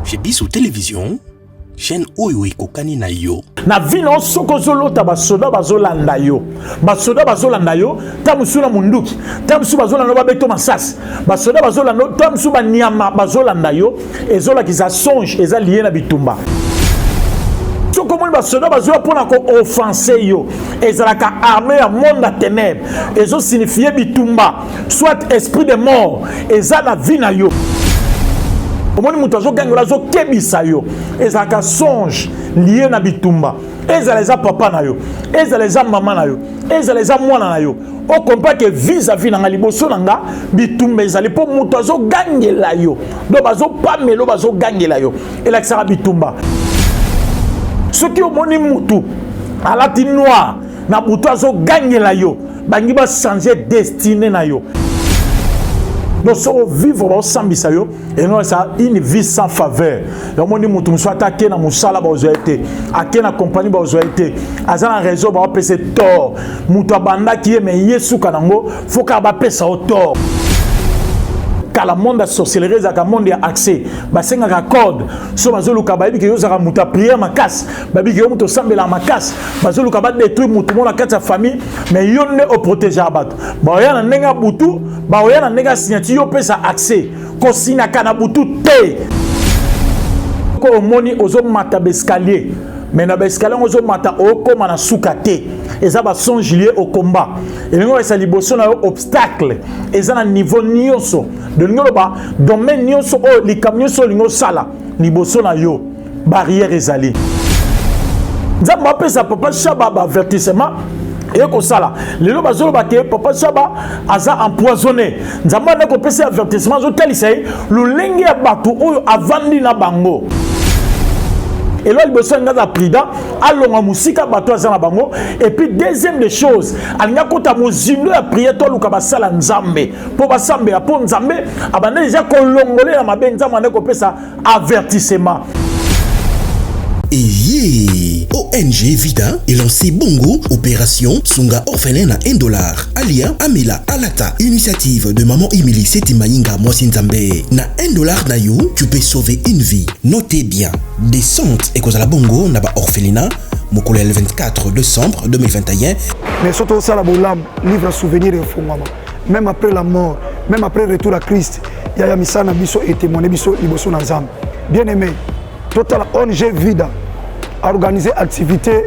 Chez biso télévision, chaîne oyo ekokani na yo. Na vie na yo soki ozolota basoda bazolanda yo, basoda bazolanda yo ta mosusu na monduki, ta mosusu bazolanda yo babeto masasi, basoda bazolanda yo ta mosusu banyama bazolanda yo, ezolakisa songe eza liye na bitumba. Soki omoni basoda bazoya mpo na kooffense yo, ezalaka armée ya monde ya ténèbre, ezosignifie bitumba, soit esprit de mort eza na vie na yo. Omoni moto azogangela, azokebisa yo, ezalaka songe lié na bitumba. Ezala eza papa na yo, ezala eza mama na yo, ezala eza mwana na yo, okompa ke vis-à-vis na nga, liboso na nga bitumba ezali, mpo moto azogangela yo, donc bazopamela, bazogangela yo, elakisaka bitumba. Soki omoni mutu alati noir na butu azogangela yo, bangi bachange destinée na yo. Donc soki ovivre baosambisa yo, eza une vie sans faveur. Omoni mutu mosusu ata ake na mosala bazwa ye te, ake na compagnie bazwa ye te, aza na réseau baopesa tort, moto abandaki ye, mais ye suka nango fo kaka bapesa yo tort. Kala monde ya sorcellerie ezalaka monde ya accès, basengaka code. So bazoluka, bayebi ke yo ozalaka moto ya prière makasi, bayebi ke yo moto osambelaka makasi, bazoluka badétruire motu mo na kati ya famille, mais yo nde oprotégeaka bato. Baoya na ndenge ya butu, baoya na ndenge ya signature, yo opesa accès. Kosinaka na butu te. Ko omoni ozomata baescalier, mais na baescalier yango ozomata, okóma na suka te, eza basonge lié au combat. Elingi oyesa liboso na yo obstacle eza na niveau nyonso, dolingi oloba domaine nyonso oyo, likambo nyonso olingi osala, liboso na yo barrière ezali. Nzambe apesa papa Shaba baavertissement eye kosala. Lelo bazoloba ke papa Shaba aza empoisonné. Nzambe ande kopesa avertissement, azotalisa ye lolenge ya bato oyo avandi na bango. Elo liboso, alingi aza prudent, alonga mosika bato aza na bango. Et puis deuxième des choses, alingi akota mozindo ya prière to aluka basala Nzambe mpo basambela, mpo Nzambe abanda deja kolongolela mabe. Nzambe ande kopesa avertissement. Eye ONG Vida elancé bongo opération Sunga orphelin na 1 dollar, alia, amela, alata. Initiative de maman Emily Seti Mayinga mwasi Nzambe. Na 1 dollar na yo, tu peux sauver une vie. Notez bien, descente ekozala bongo na ba orphelinat mokolo ya le 24 décembre 2021. Mais soki tosala bolamu, livre ya souvenir efungwama même après la mort, même après retour à Christ. Yaya, misala na biso etémoigne biso liboso na Nzambe. Bien aimé, totala ONG Vida organiser activité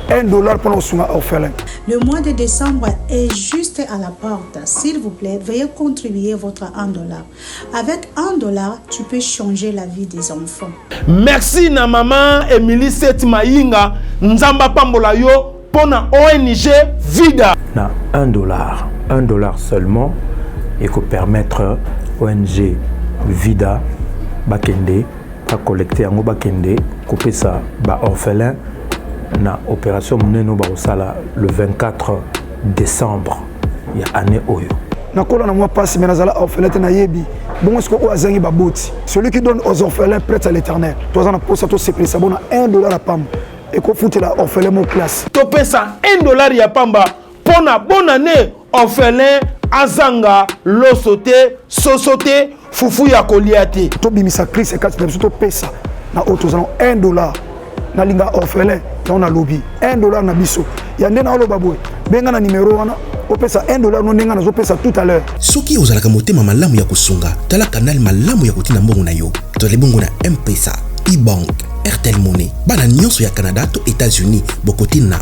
1 dollar mpona kosunga orphelin. Le mois de décembre est juste à la porte. S'il vous plaît, veuillez contribuer votre 1 dollar. Avec 1 dollar, tu peux changer la vie des enfants. Merci na mama Emily Set Mayinga, Nzambe apambola yo mpona ONG Vida. Na 1 dollar, 1 dollar seulement ekopermettre ONG Vida bakende bacollecte yango, bakende kopesa baorphelin na opération monene oyo bakosala le 24 décembre ya année oyo. Nakola na mwa mpasi, me nazala orphelin te, nayebi bongo sikoyo oyo azangi baboti. Celui qui donne aux orphelins prête à l'Éternel. Toza na posa tosepelisa bona 1 dollar ya pamba ekofutela orphelin mo classe. Topesa 1 dollar ya pamba mpo na bonne année, orphelin azanga loso te, soso te, fufu ya kolia te. Tobimisa Christ kati na biso, topesa na oyo toza na 1 dollar. Nalinga orphelin yango, nalobi 1 dollar na biso ya nde naoloba boye. Benga na nimero wana, opesa 1 dollar no ndenge nazopesa tout à l'heure. Soki ozalaka motema malamu ya kosunga, tala canal malamu ya kotinda mbongo na yo. Tozali bongo na M-Pesa, e-bank, Airtel Money. Bana nyonso ya Canada to États-Unis bokotinda.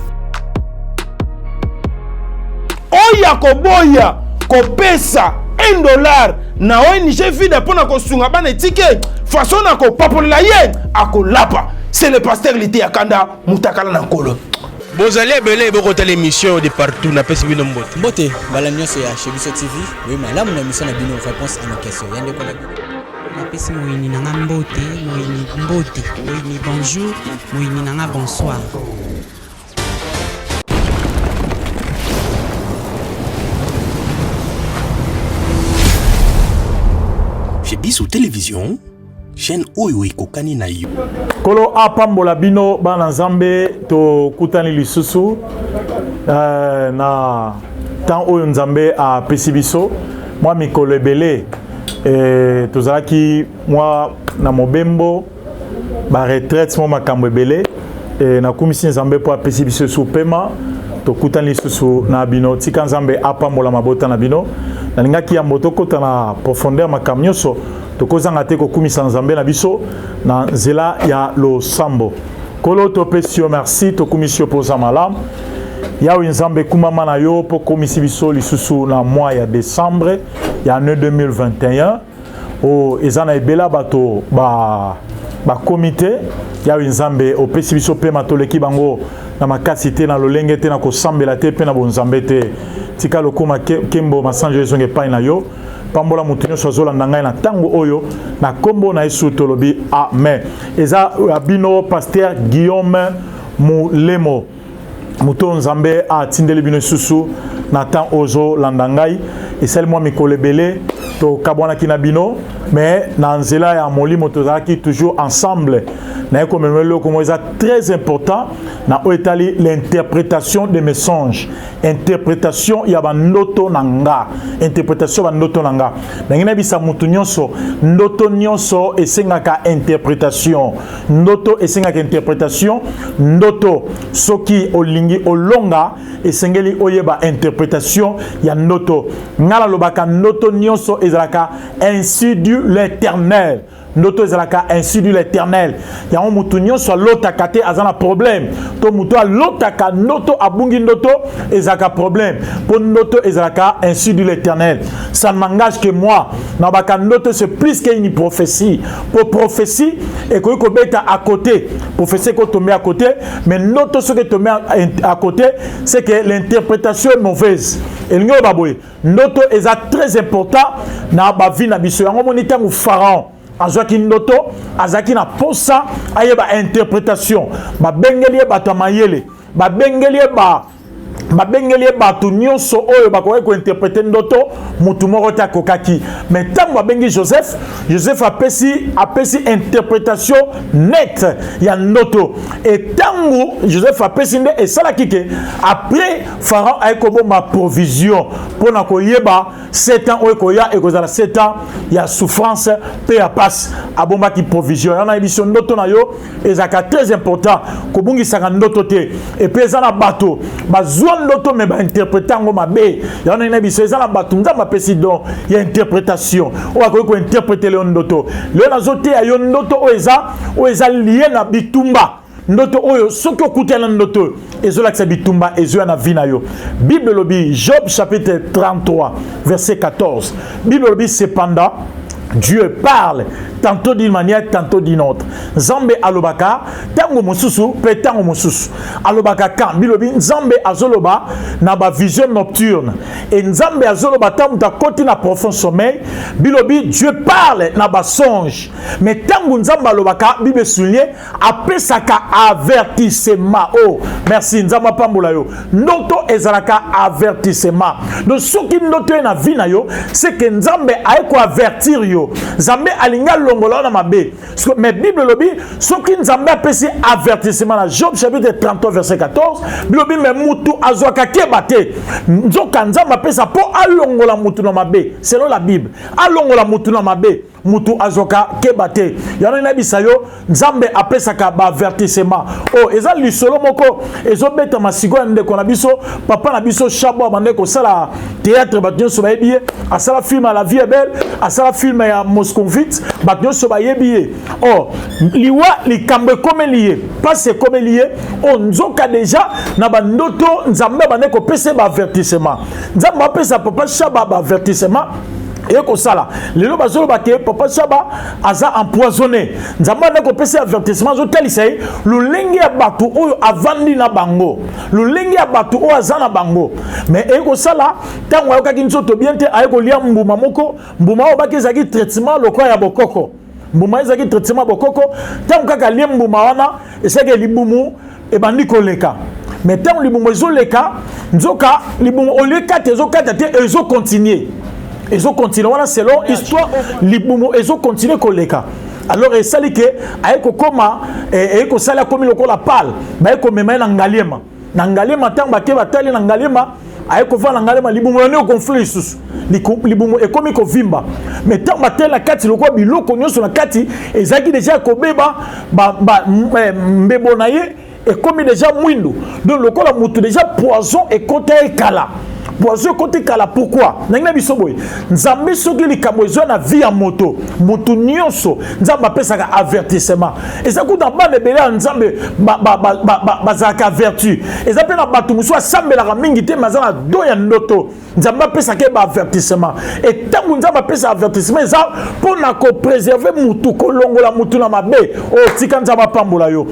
Oyo akoboya kopesa 1 dollar na ONG Vida mpo na kosunga bana etike, façon na kopapolela ye, akolapa. C'est le pasteur Lite ya Kanda Mutakala na Nkolo. Bozali ebele bokotala émission de partout, napesi bino mbote. Mbote mbala nyonso ya Chez Biso TV. Oyo malamu na émission na bino Réponse à nos questions ya ndeko na bino. Napesi moyini na nga mbote, moyini mbote, moyini bonjour, moyini na nga bonsoir. Chez biso télévision, chaîne oyo ekokani na yo. Nkolo apambola bino bana Nzambe. Tokutani lisusu na temps oyo Nzambe apesi biso. Mwa mikolo ebele tozalaki mwa na mobembo. Ba retraite mwa makambo ebele. E, nakumisi Nzambe mpo apesi biso lisusu pema. Tokutani lisusu na bino. Tika Nzambe apambola mabota na bino. Nalingaki yambo tokota na profondeur makambo nyonso, tokozanga te kokumisa Nzambe na biso na nzela ya losambo. Nkolo, topesi yo merci, tokumisi yo mpo oza malamu. Yawe Nzambe, kumama na yo mpo okomisi biso lisusu na mois ya décembre ya année 2021. O eza na ebela bato ba bakomi te. Yawe Nzambe, opesi biso pema, toleki bango na makasi te, na lolenge te, na kosambela te, mpe na bonzambe te. Tika lokuma, kembo, masanjo ezonga epai na yo. Pambola moto nyonso azolanda ngai na ntango oyo, na nkombo na Yesu tolobi amen. Eza ya bino pasteur Guillaume Mulemo, moto Nzambe atindeli bino lisusu na temps ozolanda ngai. Esali mwa mikolo ebele tokabwanaki na bino, mais na nzela ya molimo tozalaki toujours ensemble. Naye komema eloko moko eza très important na oyo etali l'interprétation des mensonges, interprétation ya bandoto na nga, interprétation ya bandoto na nga. Ndenge nayebisa motu nyonso, ndoto nyonso esengaka interprétation. Ndoto esengaka interprétation. Ndoto, soki olingi olonga, esengeli oyeba interprétation ya ndoto. Nga nalobaka, ndoto nyonso ezalaka ainsi dit l'Éternel. Ndoto ezalaka ainsi dit l'Éternel. Yango motu nyonso alotaka te aza na problème, to motu alotaka ndoto abungi ndoto ezalaka problème, mpo ndoto ezalaka ainsi dit l'Éternel. Ça ne m'engage que moi. Nabaka, ndoto, c'est plus qu'une prophétie, po prophétie ekoki kobeta à côté, prophétie ekotombe à côté, mais ndoto soki etombe à côté, c'est que l'interprétation est mauvaise. Elingi oyo baboye, ndoto eza très important na bavie na biso. Yango moni, ntango Pharaon azwaki ndoto, azalaki na posa ayeba interprétation. Babengeli ye bato ya mayele, babengeli ye bato nyonso oyo bakokaki kointerpréter ndoto, motu moko te akokaki. Mais ntango babengi Joseph, Joseph apesi interprétation nette ya ndoto. E ntango Joseph apesi, nde esalaki ke après Pharaon aye kobomba provision mpona koyeba 7 ans oyo ekoya ekozala 7 ans ya souffrance mpe ya pasi. Abombaki provision. Yango nayebi biso, ndoto na yo ezalaka très important, kobungisaka ndoto te. Et puis eza na bato bazwa ndoto mais bainterpréter yango mabe. Yango ndenge na biso, eza na bato Nzambe apesi don ya interprétation oyo akoki kointerpréter leo ndoto. Leo nazoteya yo ndoto oyo eza lié na bitumba. Ndoto oyo, soki okutani na ndoto oyo ezolakisa bitumba ezoya na vie na yo. Bible elobi, Job chapitre 33 verset 14, Bible elobi: "Cependant Dieu parle tantôt d'une manière, tantôt d'une autre." Nzambe alobaka ntango mosusu mpe ntango mosusu. Alobaka quand? Bilobi Nzambe azoloba na bavision nocturne e Nzambe azoloba ntango moto akoti na profond sommeil. Bilobi Dieu parle na basonge. Mais ntango Nzambe alobaka, Bible souligne, apesaka avertissement. Oh, merci, Nzambe apambola yo. Ndoto ezalaka avertissement. Donc soki ndoto ye na vie na yo, c'est que Nzambe aye koavertir yo. Nzambe alingi alongola yo na mabe. Mais Bible elobi, soki Nzambe apesi avertissement na Job chapitre 33 verset 14, bilobi mais mutu azwaka keba te. Nzoka Nzambe apesa mpo alongola mutu na mabe. Selon la Bible, alongola mutu na mabe, mutu azwaka keba te. Yango nayebisa yo, Nzambe apesaka baavertissement. Oyo eza lisolo moko ezobetama sikoyo ya ndeko na biso, papa na biso Shabo. Abande kosala théâtre, bato nyonso bayebi ye. Asala film ya La vie est belle, asala film ya Moscovite, bato nyonso bayebi ye. Or liwa, likambo ekomeli ye, mpasi ekomeli ye. Oyo nzoka déjà na bandoto Nzambe abande kopesa ye baavertissement. Nzambe apesa papa Shaba baavertissement, eye kosala lelo bazoloba ke papa Shaba aza empoisonné. Nzambe anda kopesa avertissement, azotalisa ye lolenge ya bato oyo avandi na bango, lolenge ya bato oyo aza na bango. Mais eye kosala, ntango ayokaki nzoto bien te, aye kolia mbuma moko. Mbuma oyo baki ezalaki traitement lokola ya bokoko. Mbuma ezalaki traitement bokoko. Ntango kaka alie mbuma wana, esalaki libumu ebandi koleka. Mais ntango libumu ezoleka, nzoka libumu olie kati ezokata te, ezocontinuer, ezocontinuer wana. Selon histoire, libumu ezocontinuer koleka. Alors esali ke aye kokoma, eye kosala akomi lokola pale. Baye komema ye na Ngaliema. Na Ngaliema, ntango bake batali na Ngaliema, Aye kovanda Ngaliema, libumu na nde ogonfle lisusu, libumu ekomi kovimba. Mais ntango batali na kati, lokola biloko nyonso na kati ezalaki deja ya kobeba, eh, mbebo na ye ekomi deja mwindu. Donc lokola motu deja poison ekota ye kala, poison ekoti kala. Pourquoi ndenge na biso boye? Nzambe, soki likambo ezwa na vie ya moto, moto nyonso Nzambe apesaka avertissement. Eza kuta bana ebele ya Nzambe bazalaka averti. Eza mpe na bato mosusu asambelaka mingi te, me aza na don ya ndoto. Nzambe apesaka ye baavertissement. E ntango Nzambe apesa avertissement, eza mpo na kopreserve mutu, kolongola mutu na mabe oyo. Tika Nzambe apambola yo.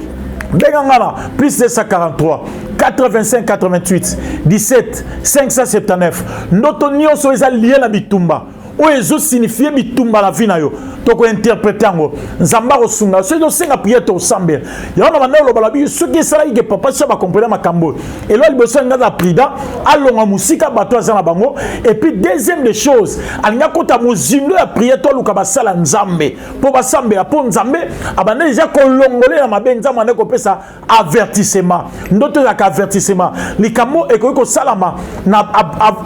Benga nga na plus 243 85 88 17 579. Ndoto nyonso eza lie na bitumba oyo ezosignifie bitumba na vie na yo, tokointerprete yango. Nzambe akosunga. Soki tosenga priere, tosambela yango na banda oloba na biso. Soki esalaki ke papa sia bakomprene makambo oyo, elo ya liboso, alingi aza prudent, alongwa mosika bato aza na bango. Et puis deuxième des choses, alingi akota mozindo ya priere to aluka basala Nzambe mpo basambela, mpo Nzambe abanda deja kolongole na mabe. Nzambe ande kopesa avertissement. Ndoto ezalaka avertissement. Likambo ekoki kosalama na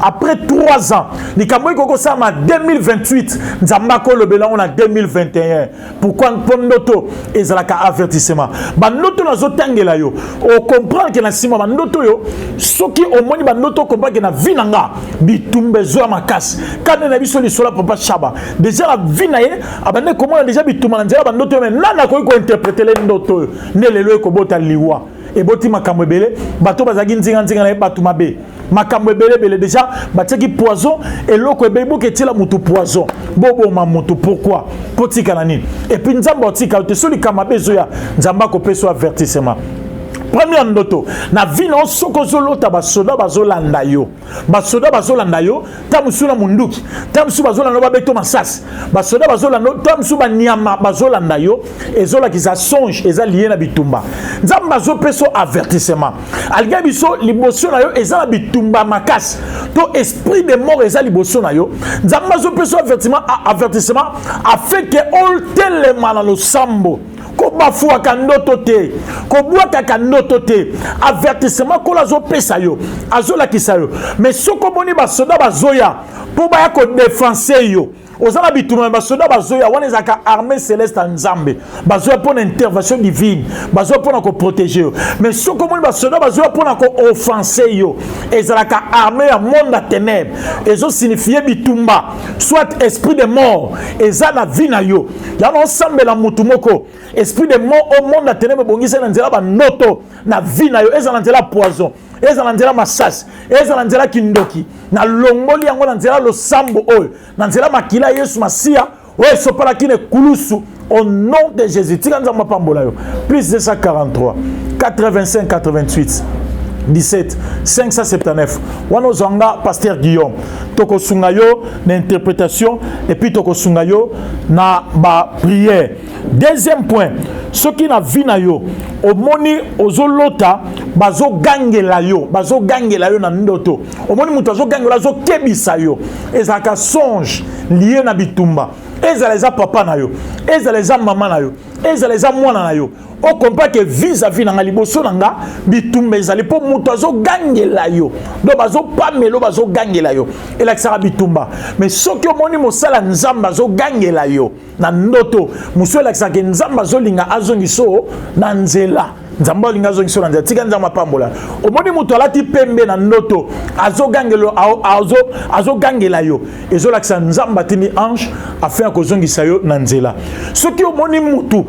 après 3 ans, likambo ekoki kosalama 2028, Nzambe akolobela yango na 2021. Pourquoi? Mpo ndoto ezalaka avertissement. Bandoto nazotangela yo, ocomprendre ke na nsima bandoto oyo, soki omoni bandoto, ocomprendre ke na vie na nga bitumba ezoya makasi. Kande na biso lisolo ya papa Shaba, deja na vie na ye abandaki komona deja bitumba na nzela bandoto oyo. Me nani akoki kointerpretele ndoto oyo? Nde lelo ekobota liwa, eboti makambo ebele. Bato bazalaki nzinganzinga na ye, bato mabe, makambo ebele ebele. Deja batiaki poison, eloko ebele. Boke etiela motu poison, boboma motu. Pourquoi? Mpo tika na nini? Epuis Nzambe atika yo te. So likambo mabe ezoya, Nzambe akopesa yo avertissement. Première ndoto na vie na yo, soki ozolota basoda bazolanda yo, basoda bazolanda yo, ta mosusu na monduki, ta mosusu bazolanda yo babeto masasi, basoda bazolanda yo, ta mosusu banyama bazolanda yo, ezolakisa songe eza lie na bitumba. Nzambe azopesa yo avertissement. Alingi biso liboso na yo eza na bitumba makasi to esprit de mort eza liboso na yo. Nzambe azopesa yo avertissement, avertissement afin ke otelema na losambo. Kobafuaka ndoto te, kobwakaka ndoto te. Avertissement Nkolo azopesa yo, azolakisa yo. Mais soki omoni basoda bazoya mpo baya kodefense yo, oza na bitumba, basoda bazoya, wana ezalaka armée céleste ya Nzambe. Bazoya mpo na intervention divine, bazoya mpo na koprotege yo. Mais soki omoni basoda bazoya mpo na kooffense yo, ezalaka armée ya monde ya ténèbre. Ezosignifie bitumba, soit esprit de mort eza na vie na yo. Yango osambela motu moko, esprit de mort au monde ya ténèbre ebongisi na nzela bandoto na vie na yo, ezala na nzela poison, ezala na nzela masasi, ezala na nzela kindoki, nalongoli yango na nzela losambo oyo, na nzela makila ya Yesu Masiya oyo esopalaki na ekulusu, au nom de Jésus. Tika Nzambe apambola yo. Plus 243 85 88 17 579, wana ozwa nga pasteur Guillaume. Tokosunga yo na interprétation et puis tokosunga yo na baprière. Deuxième point, soki na vie na yo omoni ozolota bazogangela yo, bazogangela yo na ndoto, omoni moto azogangela, azokebisa yo, ezalaka songe lie na bitumba. Ezala eza papa na yo, ezala eza mama na yo, ezala eza mwana na yo, okompa ke vis-à-vis na nga, liboso na nga bitumba ezali, mpo moto azogangela yo, donc bazopamela, bazogangela yo, elakisaka bitumba. Mais soki omoni mosala Nzambe azogangela yo na ndoto mosusu, elakisaka ke Nzambe azolinga azongiso na nzela. Nzambe alingi azongiso na nzela. Tika Nzambe apambola. Omoni moto alati pembe na ndoto, azogangela, azogangela yo, ezolakisa Nzambe atindi ange afin ya kozongisa yo na nzela. Soki omoni motu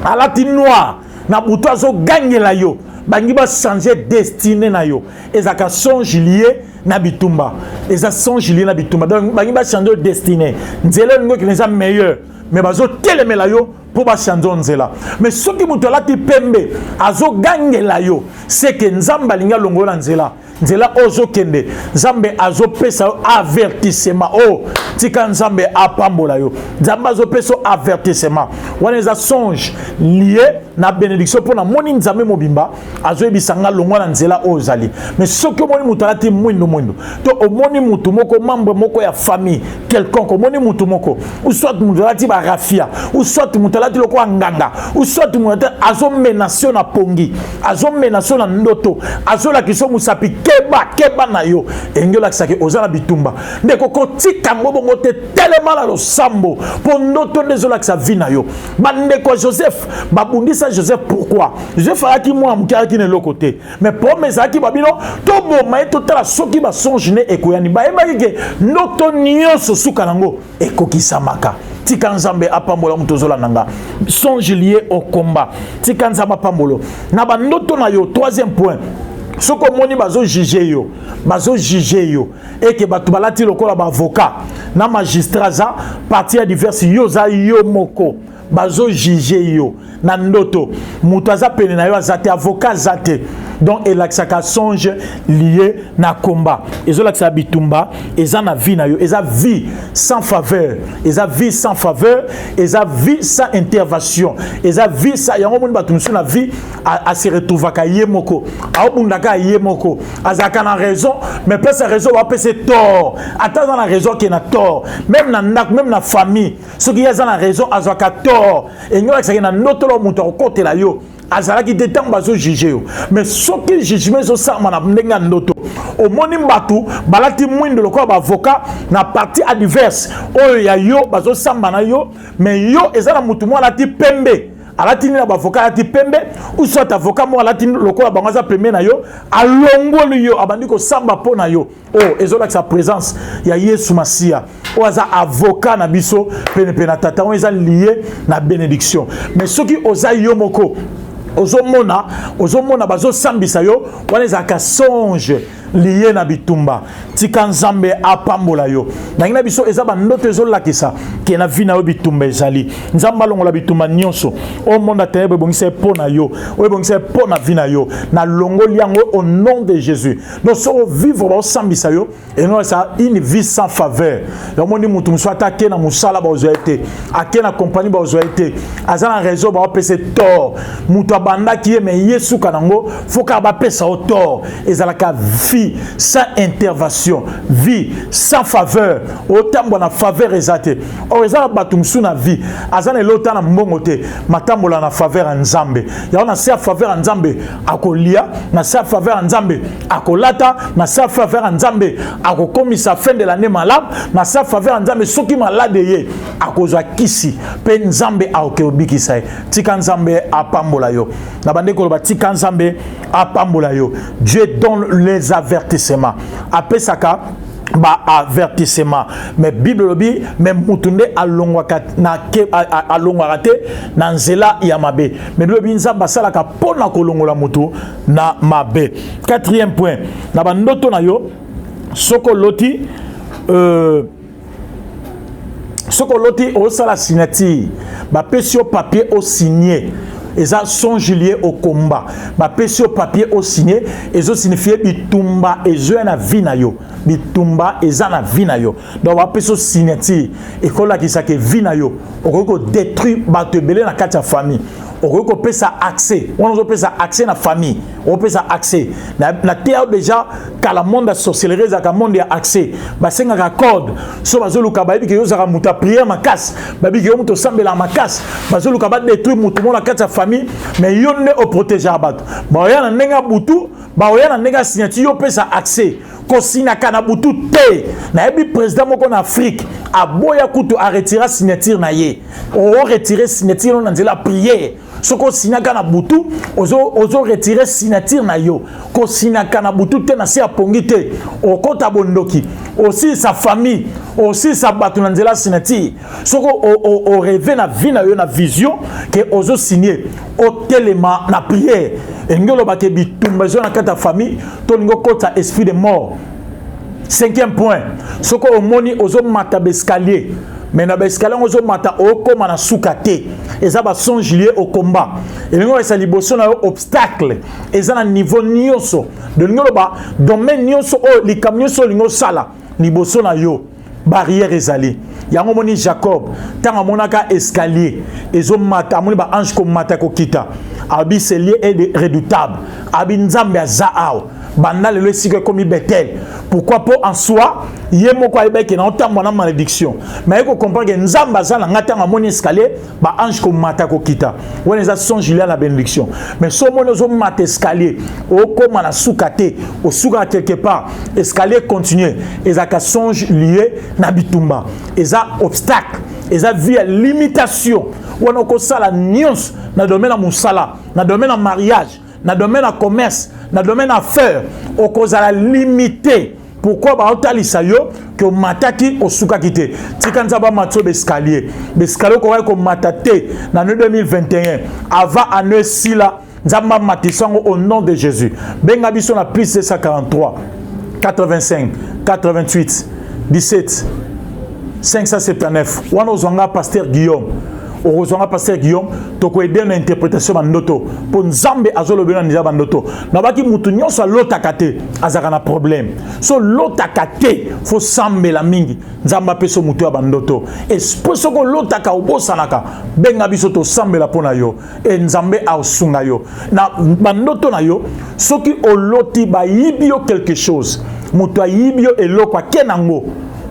alati noir na butu azogangela yo, bangi bachange destine na yo, ezalaka songe lie na bitumba. Eza songe lie na bitumba, donc bangi bachange yo destine. Nzela olingi okende eza meilleur, mais bazotelemela yo mpo bachange yo nzela. Mais soki moto alati pembe azogangela yo, seke Nzambe alingi alongo yo na nzela. Nzela oyo ozokende, Nzambe azopesa yo avertissement oyo. Oh, tika Nzambe apambola yo. Nzambe azopesa yo avertissement. Wana eza songe lie na bénédiction, mpo namoni Nzambe mobimba azoyebisa nga longwa na nzela oyo ozali. Mais soki omoni moto alati mwindu mwindu, to omoni motu moko, membre moko ya famille quelconque, omoni motu moko, ou soit moto alati barafia, ou soit moto alati lokola nganga, ou soit moto azomenace yo na pongi, azomenace yo na ndoto, azolakisa yo mosapi, keba keba na yo, elingi olakisaki oza na bitumba. Ndeko, kotika yango bongo te, telema na losambo, mpo ndoto nde ezolakisa vie na yo. Bandeko ya Joseph babundisa Joseph. Pourquoi? Joseph ayaki mwana moke, ayaki na eloko te, mais problème ezalaki babino toboma ye, totala soki basonge ne ekoyani. Bayebaki ke ndoto nyonso suka nango ekokisamaka. Tika Nzambe apambola moto ozolanda nga. Songe lié au combat, tika Nzambe apambola na bandoto na yo. Troisième point, soki omoni bazojuge yo, bazojuge yo eke bato balati lokola baavocat na magistrat, aza partie ya diverse, yo oza yo moko, bazojuge yo na ndoto, moto aza pene na yo aza te, avocat aza te, donc elakisaka songe lié na combat, ezolakisa bitumba eza na vie na yo. Eza vie sans faveur, eza vie sans faveur, eza vie sans intervention, eza vie sans yango. Omoni bato mosusu na vie ase retrouvaka ye moko, aobundaka ye moko, azalaka na raison, mais place ya raison bapesa tort. Ata aza na raison, ake na tort. Même na ndako, même na famille, soki ye aza na raison, azwaka tort. Elingi olakisaki na ndoto lo moto akokotela yo azalaki te ntango bazojuge yo. Mais soki jugement ezosalama na ndenge ya ndoto, omoni bato balati mwindo lokola baavocat na partie adverse oyo ya yo, bazosamba na yo, mais yo eza na motu moko alati pembe, alati nini na baavocat, alati pembe, ou soit avocat moko alati lokola bango, aza pembe na yo, alongoli yo, abandi kosamba mpo na yo. Oyo ezolakisa présence ya Yesu Masiya oyo aza avocat na biso penepene na Tata. Oyo eza lié na bénédiction. Mais soki oza yo moko, ozomona, ozomona bazosambisa yo, wana ezalaka songe lié na bitumba. Tika Nzambe apambola yo. Nangi na biso eza bandoto ezolakisa ke na vie na yo bitumba ezali. Nzambe alongola bitumba nyonso oyo monde ya ténèbre ebongisa ye mpo na yo, oyo ebongisa ye mpo na vie na yo. Nalongoli yango au nom de Jésus. Donc soki ovivre baosambisa yo, enolakisa une vie sans faveur. Yamoni motu mosusu, ata ake na mosala, bazwa ye te, ake na compagnie, bazwa ye te, aza na raison, baopesa tort. Moto abandaki ye, mais ye suka nango fo kaka bapesa yo tort. Ezalaka vie sans intervention, vie sans faveur, otambola na faveur eza te. Or eza na bato mosusu na vie, aza na elota na mbongo te, matambola na faveur ya Nzambe. Yango na se ya faveur ya Nzambe akolia, na se ya faveur ya Nzambe akolata, na se ya faveur ya Nzambe akokomisa fin de l'année malamu, na se ya faveur ya Nzambe soki malade ye akozwa kisi mpe Nzambe akoki obikisa ye. Tika Nzambe apambola yo. Na bande koloba, tika Nzambe apambola yo. Dieu donne les avertissements, apesaka baavertissement, mais Bible elobi mais mutu nde alongwaka alongwaka te na nzela ya mabe. Mais Bible elobi Nzambe asalaka mpo na kolongola mutu na mabe. Quatrième point, na bandoto na yo, soki oloti soki oloti osala signature, bapesi yo papier osigne, eza songe lié au combat. Bapesi yo papier osigne, ezosignifie bitumba ezoya na vie na yo, bitumba eza na vie na yo. Donc bapesi yo signature, ekolakisaka vie na yo okoki kodétruire bato ebele na kati ya famille, okoki kopesa accès wana, ozopesa accès na famille, okopesa accès na te. Déjà kala, monde ya sorcellerie ezalaka monde ya accès. Basengaka code. So bazoluka, bayebi ke yo ozalaka moto ya prière makasi, bayebi ke yo moto osambelaka makasi, bazoluka badétruire motu mo na kati ya famille, mais yo nde oprotégeaka bato. Baoya na ndenge ya butu, baoya na ndenge ya signature, yo opesa accès. Kosinaka na butu te. Nayebi président moko na Afrique aboya kutu, aretira signature na ye. Oretire signature no na nzela prière. Soki osignaka na butu, ozoretire signature na yo. Kosignaka na butu te, na se ya pongi te. Okota bondoki, osilisa famille, osilisa bato na nzela signature. Soki orêve na vie na yo na vision ke ozosigne, otelema na prière. Elingi olobaka bitumba ezo na kati ya famille, to olingi okota esprit de mort. Cinquième point, soki omoni ozomata baescalier, mais na baescalier yango ozomata, okóma na suka te, eza basonge lié au combat. Elingi olakisa liboso na yo obstacle eza na niveau nyonso. Dolingi oloba domaine nyonso oyo, likambo nyonso olingi osala, liboso na yo barrière ezali. Yango omoni Jacob, ntango amonaka escalier ezomata, amoni baange komata kokita, abi ce lieu est redoutable, abi Nzambe aza awa. Banda lelo esika ekomi Bethel. Pourquoi? Po en soi ye moko ayebaki na otambwa na malédiction, mais aye kocomprendre ke Nzambe aza na nga. Ntango amoni escalier, baange komata kokita, wana eza songe lié na bénédiction. Mais so omoni ozomata escalier, okóma na suka te, osukaka quelque part, escalier continue, ezalaka songe lié na bitumba, eza obstacle, eza vie ya limitation. Wana okosala nyonso na domaine ya mosala, na domaine ya mariage, na domaine ya commerce, na domaine ya affaire, okozala limité. Pourquoi? Baotalisa yo ke omataki, osukaki te. Tika Nzambe amati yo baescalier, baescalier okokaki komata te na année 2021. Avant année esila, Nzambe amatisa yango au nom de Jésus. Benga biso na plus 243 85 88 17 579. Wana ozwanga pasteur Guillaume, okozwanga pasteur Guillaume, tokoaider na interprétation bandoto, mpo Nzambe azolobela na nzela bandoto. Nabaki mutu nyonso alotaka te azalaka na problème. So lotaka te, fo sambela mingi, Nzambe apesa motu ya bandoto. Esprit, soki olotaka obosanaka, benga biso, tosambela mpo na yo e Nzambe asunga yo na bandoto na yo. Soki oloti bayibi yo quelque chose, moto ayibi yo eloko, ake nango,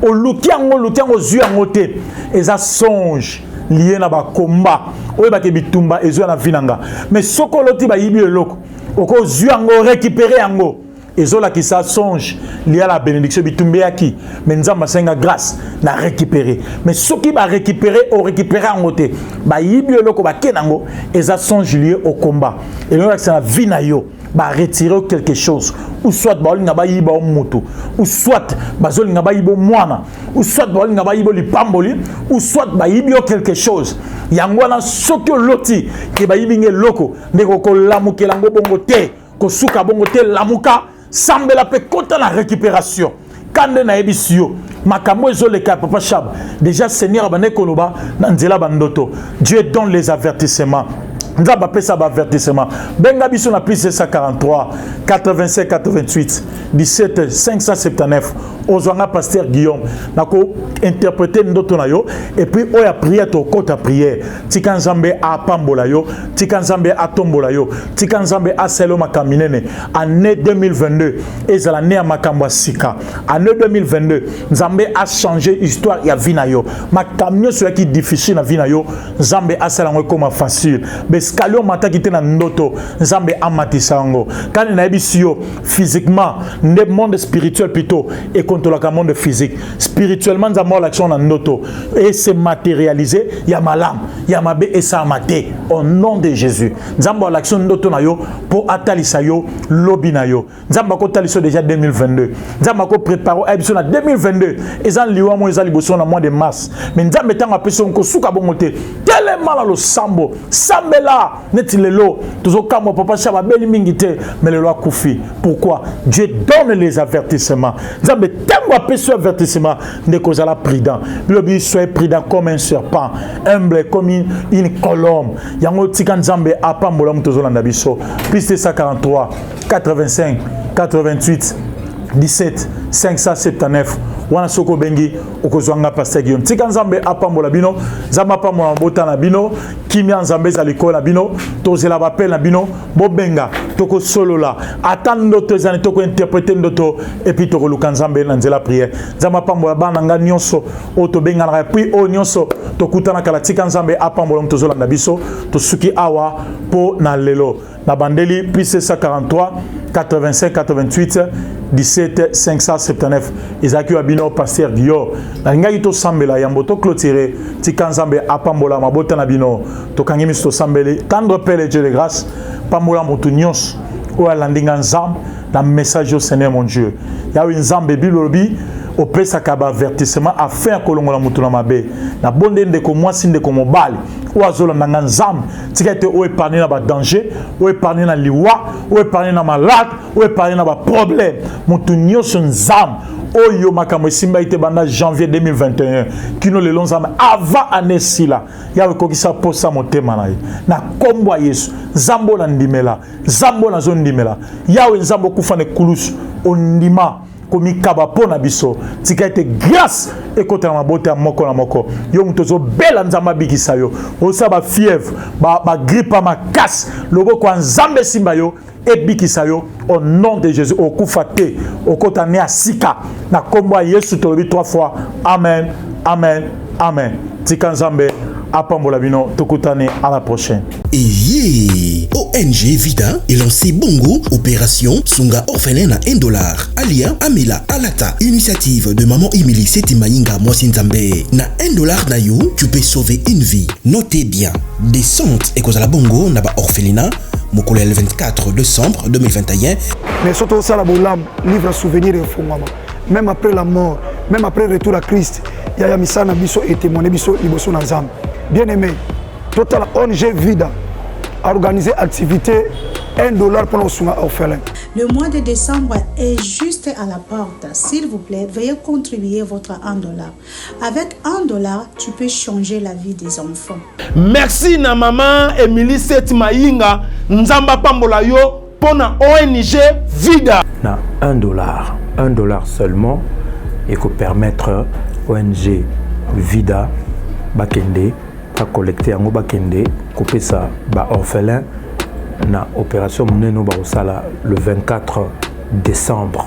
oluki yango, oluki yango, ozwi yango te, eza songe lié na bakomba oyebake bitumba ezwa na vie na nga. Mais soki oloti bayibi eloko, okozwi yango, récupérer yango, ezolakisa songe lié à la bénédiction. Bitumba eyaki, mais Nzambe asenga grâce na récupérer. Mais soki barécupérer, orécupérer yango te, bayibi eloko, bake nango, eza songe lié au combat. Elolakisa na vie na yo baretirer quelque chose, ou soit baolinga bayiba o motu, ou soit bazolinga bayiba mwana, ou soit baolinga bayiba lipamboli, ou soit bayibi yo quelque chose. Yango wana, soki oloti ke bayibi nga eloko, ndeko, kolamukela yango bongo te, kosuka bongo te. Lamuka, sambela mpe kota na récupération. Kande nayebisi yo makambo ezoleka ya papa Chab déjà, Seigneur abandaki koloba na nzela bandoto. Dieu donne les avertissements, Nzambe apesa baavertissement. Benga biso na plus 243 87 88 17 579, ozwanga pasteur Guillaume, nakointerpréter ndoto na yo. Et puis oyo ya prière, tokota prière. Tika Nzambe apambola yo, tika Nzambe atombola yo, tika Nzambe asala yo makambo minene. Année 2022 ezala ne ya makambo ya sika. Année 2022, Nzambe achange histoire ya vie na yo. Makambo nyonso eyaki difficile na vie na yo, Nzambe asala yango ekóma facile. Baescalier omataki te na ndoto, Nzambe amatisa yango. Kani nayebisi yo, physiquement nde monde spirituel plutôt ekontrolaka monde physique. Spirituellement, Nzambe aolakisa na ndoto ese matérialiser ya malamu, ya mabe esalama te au nom de Jésus. Nzambe aolakisa ndoto na yo mpo atalisa yo lobi na yo. Nzambe akotalisa yo déjà 2022, Nzambe akoprépare ayebi biso na 2022 eza liwa mo eza liboso na mois de mars. Mais Nzambe ntango apesi yo, kosuka bongo te, telema na losambo, sambela. Neti lelo tozokamwa, papa Chab abeli mingi te, mais lelo akufi. Pourquoi? Dieu donne les avertissements. Nzambe ntango apesi yo avertissement, ndeko, ozala prudent. Bilobi: soyez prudent comme un serpent, humble comme une colombe. Yango, tika Nzambe apambola moto ozolanda biso. Plus 243 85 88 17 579. Wana soki obengi, okozwa nga pasteur Guillaume. Tika Nzambe apambola bino, Nzambe apambola mabota na bino, kimia Nzambe eza likolo na bino. Tozela baappel na bino, bobenga, tokosolola. Ata ndoto ezali, tokointerpréter ndoto et puis tokoluka Nzambe na nzela prière. Nzambe apambola bana nga nyonso oyo tobenganaka et puis oyo nyonso tokutanaka la. Tika Nzambe apambola moto tozolanda biso. Tosuki awa mpo na lelo. Na bandeli plus 143 85 88 17 579, ezalaki wa bino pasteur Guillaume. Nalingaki tosambela yambo toclôturer. Tika Nzambe apambola mabota na bino. Tokangi miso, tosambeli. Tendre père, Dieu de grâce, pambola moto nyonso oyo alandi nga, Nzambe, na message au Seigneur mon Dieu. Yawe Nzambe, Bible olobi opesaka baavertissement afin ya kolongola moto na mabe. Nabonde ndeko mwasi, ndeko mobali oyo azolanda nga, Nzambe, tika ete oyo épargne na badanger, oyo épargne na liwa, oyo épargne na malade, oyo épargne na baproblème. Moto nyonso, Nzambe, oyo makambo esimbaki te banda janvier 2021 kino lelo, Nzambe, avant année esila, Yawe, ekokisa posa motema na ye na nkombo ya Yesu. Nzambe oyo nandimela, Nzambe oyo nazondimela, Yawe Nzambe, okufa na ekulusu, ondima. komikaba mpo na biso. Tika ete grâce ekota na mabota ya moko na moko. Yo moto ozobela, Nzambe abikisa yo. Osala bafièvre, bagrippe ya makasi, loboko ya Nzambe esimba yo, ebikisa yo au nom de Jésus. Okufa te, okota ne ya sika na nkombo ya Yesu. Tolobi trois fois amen, amen, amen. Tika Nzambe apambola bino. Tokutani à la prochaine. Eye ONG Vida elancé bongo opération Sunga orphelin na 1 dollar. Alia, amela, alata. Initiative de maman Emily Seti Mayinga Mwasi Nzambe. Na 1 dollar na yo, tu peux sauver une vie. Notez bien. Descente ekozala bongo na ba orphelinat mokolo ya le 24 décembre 2021. Mais soki tosala bolamu, livre ya souvenir efungwama, même après la mort, même après retour à Christ. Yaya, misala na biso etémoigne biso liboso na Nzambe. Bien aimé, totala ONG Vida organiser activité 1 dollar mpona kosunga orphelin. Le mois de décembre est juste à la porte. S'il vous plaît, veuillez contribuer votre 1 dollar. Avec 1 dollar, tu peux changer la vie des enfants. Merci na mama Emily Set Mayinga, Nzambe apambola yo mpo na ONG Vida. Na 1 dollar, 1 dollar seulement ekopermettre ONG Vida bakende bacollecte yango, bakende kopesa baorphelin na opération monene oyo bakosala le 24 décembre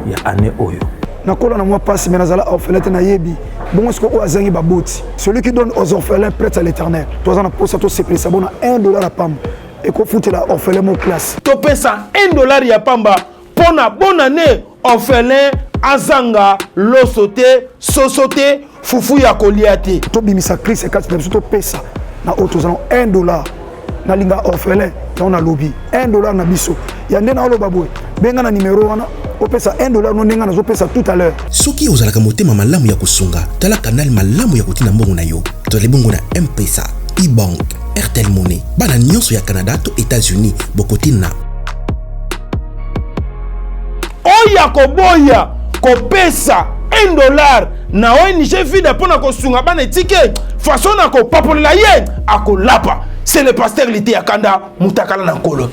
ya année oyo. Nakola na mwa mpasi, me nazala orphelin te, nayebi bongo sikoyo oyo azangi baboti. Celui qui donne aux orphelins prête à l'Éternel. Toza na posa tosepelisa bona 1 dollar ya pamba ekofutela orphelin mo classe. Topesa 1 dollar ya pamba mpo na bonne année, orphelin azanga loso te, soso te, fufu ya kolia te. Tobimisa Christ kati na biso, topesa na oyo toza na 1 dollar. Nalinga orphelin yango, nalobi 1 dollar na biso ya nde naoloba boye. Benga na nimero wana, opesa 1 dollar no ndenge nazopesa tout à l'heure. Soki ozalaka motema malamu ya kosunga, tala canal malamu ya kotina mbongo na yo. Tozali bongo na M-Pesa, e-bank, Airtel Money. Bana nyonso ya Canada to États-Unis bokotina. Oyo akoboya kopesa 1 dollar na ONG Vida mpo na kosunga bana etike, façon na kopapolela ye, akolapa. C'est le pasteur Lite ya Kanda Mutakala na Nkolo.